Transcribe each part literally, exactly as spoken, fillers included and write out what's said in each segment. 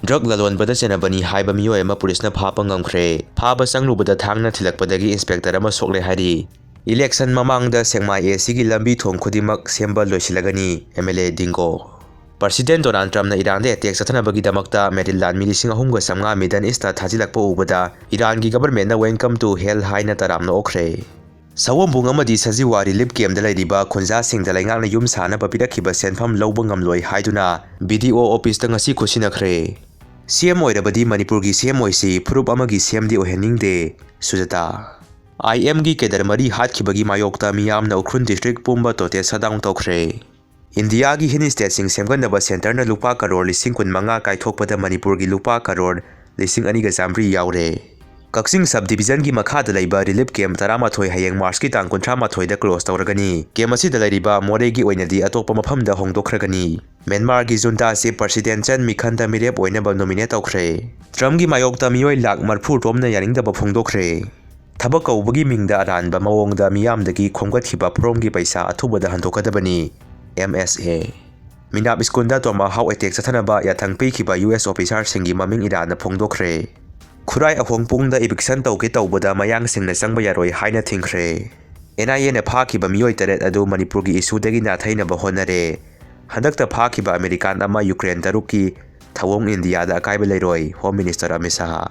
Drug ꯂꯂꯣꯟꯕꯗ ꯆꯦꯟꯅꯕꯅꯤ ꯍꯥꯏꯕ ꯃꯤꯑꯣꯏ ꯑꯃ ꯄꯨꯂꯤꯁꯅ ꯐꯥꯕ ꯉꯝꯈ꯭ꯔꯦ꯫ ꯐꯥꯕ ꯆꯪꯂꯨꯕꯗ ꯊꯥꯡꯅ ꯊꯤꯜꯂꯛꯄꯗꯒꯤ ꯏꯟꯁꯄꯦꯛꯇꯔ ꯑꯃ ꯁꯣꯛꯂꯦ ꯍꯥꯏꯔꯤ꯫ ꯏꯂꯦꯛꯁꯟ ꯃꯃꯥꯡꯗ ꯁꯦꯛꯃꯥꯏ ꯑꯦ ꯁꯤꯒꯤ ꯂꯝꯕꯤ ꯊꯣꯡ ꯈꯨꯗꯤꯡꯃꯛ ꯁꯦꯝꯕ ꯂꯣꯏꯁꯤꯜꯂꯒꯅꯤ, M L A Dingo. President Donald ꯇ꯭ꯔꯝꯞꯅ ꯏꯔꯥꯟꯗ ꯑꯦꯇꯦꯛ ꯆꯠꯊꯅꯕꯒꯤꯗꯃꯛꯇ ꯃꯦꯔꯤꯜ ꯂꯥꯟꯃꯤ ꯂꯤꯁꯤꯡ ꯑꯍꯨꯝꯒ ꯆꯥꯝꯃꯉꯥ ꯃꯤꯗꯜ ꯏꯁꯇ ꯊꯥꯖꯤꯜꯂꯛꯄ ꯎꯕꯗ ꯏꯔꯥꯟꯒꯤ ꯒꯕꯔꯃꯦꯟꯠꯅ "Welcome to hell" ꯍꯥꯏꯅ ꯇꯔꯥꯝꯅ ꯑꯣꯛꯈ꯭ꯔꯦ꯫ ꯁꯑꯣꯝꯕꯨꯡ ꯑꯃꯗꯤ ꯁꯖꯤꯋꯥ ꯔꯤꯂꯤꯐ ꯀꯦꯝꯞꯇ ꯂꯩꯔꯤꯕ ꯈꯨꯟꯖꯥꯁꯤꯡꯗ ꯂꯩꯉꯥꯛꯅ ꯌꯨꯝ ꯁꯥꯅꯕ ꯄꯤꯔꯛꯈꯤꯕ ꯁꯦꯟꯐꯝ ꯂꯧꯕ ꯉꯝꯂꯣꯏ ꯍꯥꯏꯗꯨꯅ ꯕꯤ ꯗꯤ ꯑꯣ ꯑꯣꯐꯤꯁꯇ ꯉꯁꯤ ꯈꯨꯠꯁꯤꯟꯅꯈ꯭ꯔꯦ꯫ ꯁꯤ ꯑꯦꯝ ꯑꯣꯏꯔꯕꯗꯤ ꯃꯅꯤꯄꯨꯔꯒꯤ ꯁꯤ ꯑꯦꯝ ꯑꯣꯏꯁꯤ, ꯐꯨꯔꯨꯞ ꯑꯃꯒꯤ ꯁꯤ ꯑꯦꯝꯗꯤ ꯑꯣꯏꯍꯟꯅꯤꯡꯗꯦ, ꯁꯨꯖꯥꯇꯥ꯫ ꯑꯥꯏ ꯑꯦꯝꯒꯤ ꯀꯦꯗꯔ ꯃꯔꯤ ꯍꯥꯠꯈꯤꯕꯒꯤ ꯃꯥꯌꯣꯛꯇ ꯃꯤꯌꯥꯝꯅ ꯎꯈ꯭ꯔꯨꯜ ꯗꯤꯁꯇ꯭ꯔꯤꯛ ꯄꯨꯝꯕ ꯇꯣꯇꯦꯜ ꯁꯠꯗꯥꯎꯟ ꯇꯧꯈ꯭ꯔꯦ꯫ ꯏꯟꯗꯤꯌꯥꯒꯤ ꯍꯤꯜ ꯁ꯭ꯇꯦꯠꯁꯤꯡ ꯁꯦꯝꯒꯠꯅꯕ ꯁꯦꯟꯇꯔꯅ ꯂꯨꯄꯥ ꯀꯔꯣꯔ ꯂꯤꯁꯤꯡ ꯀꯨꯟꯃꯉꯥ ꯀꯥꯏꯊꯣꯛꯄꯗ ꯃꯅꯤꯄꯨꯔꯒꯤ ꯂꯨꯄꯥ ꯀꯔꯣꯔ ꯂꯤꯁꯤꯡ ꯑꯅꯤꯒ ꯆꯥꯃꯔꯤ ꯌꯥꯎꯔꯦ꯫ ꯀꯛꯆꯤꯡ ꯁꯕ ꯗꯤꯕꯤꯖꯟꯒꯤ ꯃꯈꯥꯗ ꯂꯩꯕ ꯔꯤꯂꯤꯐ ꯀꯦꯝꯞ ꯇꯔꯥꯃꯥꯊꯣꯏ ꯍꯌꯦꯡ ꯃꯥꯔꯆꯀꯤ ꯇꯥꯡ ꯀꯨꯟꯊ꯭ꯔꯥ ꯃꯥꯊꯣꯏꯗ ꯀ꯭ꯂꯣꯖ ꯇꯧꯔꯒꯅꯤ꯫ ꯀꯦꯝꯞ ꯑꯁꯤꯗ ꯂꯩꯔꯤꯕ ꯃꯣꯔꯦꯒꯤ ꯑꯣꯏꯅꯗꯤ ꯑꯇꯣꯞꯄ ꯃꯐꯝꯗ ꯍꯣꯡꯗꯣꯛꯈ꯭ꯔꯒꯅꯤ꯫ ꯃ꯭ꯌꯥꯟꯃꯥꯔꯒꯤ ꯖꯨꯟꯇꯥ ꯆꯤꯐ ꯄ꯭ꯔꯁꯤꯗꯦꯟ ꯆꯟ ꯃꯤꯈꯟꯗ ꯃꯤꯔꯦꯞ ꯑꯣꯏꯅꯕ ꯅꯣꯃꯤꯅꯦꯠ ꯇꯧꯈ꯭ꯔꯦ꯫ ꯇ꯭ꯔꯝꯞꯀꯤ ꯃꯥꯌꯣꯛꯇ ꯃꯤꯑꯣꯏ ꯂꯥꯈ ꯃꯔꯤꯐꯨ ꯔꯣꯝꯅ ꯌꯥꯅꯤꯡꯗꯕ ꯐꯣꯡꯗꯣꯛꯈ꯭ꯔꯦ꯫ ꯊꯕꯛ ꯀꯧꯕꯒꯤ ꯃꯤꯡꯗ ꯑꯔꯥꯟꯕ ꯃꯑꯣꯡꯗ ꯃꯤꯌꯥꯝꯗꯒꯤ ꯈꯣꯝꯒꯠꯈꯤꯕ ꯐꯣꯔꯝꯒꯤ ꯄꯩꯁꯥ ꯑꯊꯨꯕꯗ ꯍꯟꯗꯣꯛꯀꯗꯕꯅꯤ, ꯑꯦꯝ ꯑꯦꯁ ꯑꯦ꯫ ꯃꯤꯅꯥꯞ ꯁ꯭ꯀꯨꯜꯗ ꯇꯣꯃꯥꯍꯥꯎꯛ ꯑꯦꯇꯦꯛ ꯆꯠꯊꯅꯕ ꯌꯥꯊꯪ ꯄꯤꯈꯤꯕ ꯌꯨ ꯑꯦꯁ ꯑꯣꯐꯤꯁꯥꯔꯁꯤꯡꯒꯤ ꯃꯃꯤꯡ ꯏꯔꯥꯟꯅ ꯐꯣꯡꯗꯣꯛꯈ꯭ꯔꯦ꯫ ꯈꯨꯔꯥꯏ ꯑꯍꯣꯡꯄꯨꯡꯗ ꯏꯚꯤꯛꯁꯟ ꯇꯧꯒꯦ ꯇꯧꯕꯗ ꯃꯌꯥꯡꯁꯤꯡꯅ ꯆꯪꯕ ꯌꯥꯔꯣꯏ ꯍꯥꯏꯅ ꯊꯤꯡꯈ꯭ꯔꯦ꯫ ꯑꯦꯟ ꯑꯥꯏ ꯑꯦꯅ ꯐꯥꯈꯤꯕ ꯃꯤꯑꯣꯏ ꯇꯔꯦꯠ ꯑꯗꯨ ꯃꯅꯤꯄꯨꯔꯒꯤ ꯏꯁꯨꯗꯒꯤ ꯅꯥꯊꯩꯅꯕ ꯍꯣꯠꯅꯔꯦ꯫ ꯍꯟꯗꯛꯇ ꯐꯥꯈꯤꯕ ꯑꯃꯦꯔꯤꯀꯥꯟ ꯑꯃ ꯌꯨꯀ꯭ꯔꯦꯟ ꯇꯔꯨꯛꯀꯤ ꯊꯧꯑꯣꯡ ꯏꯟꯗꯤꯌꯥꯗ ꯑꯀꯥꯏꯕ ꯂꯩꯔꯣꯏ, ꯍꯣꯝ ꯃꯤꯅꯤꯁꯇꯔ ꯑꯃꯤꯠ ꯁꯥꯍ꯫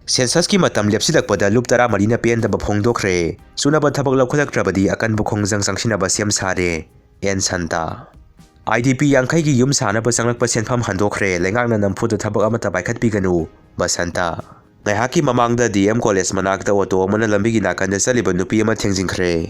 ꯁꯦꯟꯁꯁꯀꯤ ꯃꯇꯝ ꯂꯦꯞꯁꯤꯜꯂꯛꯄꯗ ꯂꯨꯞ ꯇꯔꯥꯃꯔꯤꯅ ꯄꯦꯟꯗꯕ ꯐꯣꯡꯗꯣꯛꯈ꯭ꯔꯦ꯫ ꯆꯨꯅꯕ ꯊꯕꯛ ꯂꯧꯈꯠꯂꯛꯇ꯭ꯔꯕꯗꯤ ꯑꯀꯟꯕ ꯈꯣꯡꯖꯪ ꯆꯪꯁꯤꯟꯅꯕ ꯁꯦꯝ ꯁꯥꯔꯦ, ꯑꯦꯟ ꯁꯟꯇ꯫ ꯑꯥꯏ ꯗꯤ ꯄꯤ ꯌꯥꯡꯈꯩꯒꯤ ꯌꯨꯝ ꯁꯥꯅꯕ ꯆꯪꯂꯛꯄ ꯁꯦꯟꯐꯝ ꯍꯟꯗꯣꯛꯈ꯭ꯔꯦ, ꯂꯩꯉꯥꯛꯅ ꯅꯝꯐꯨꯗ ꯊꯕꯛ ꯑꯃꯠꯇ ꯄꯥꯏꯈꯠꯄꯤꯒꯅꯨ, ꯕꯁꯟꯇ꯫ ꯉꯥꯏꯍꯥꯛꯀꯤ ꯃꯃꯥꯡꯗ ꯗꯤ ꯑꯦꯝ ꯀꯣꯂꯦꯖ ꯃꯅꯥꯛꯇ ꯑꯣꯇꯣ ꯑꯃꯅ ꯂꯝꯕꯤꯒꯤ ꯅꯥꯀꯟꯗ ꯆꯠꯂꯤꯕ ꯅꯨꯄꯤ ꯑꯃ ꯊꯦꯡꯖꯤꯟꯈ꯭ꯔꯦ꯫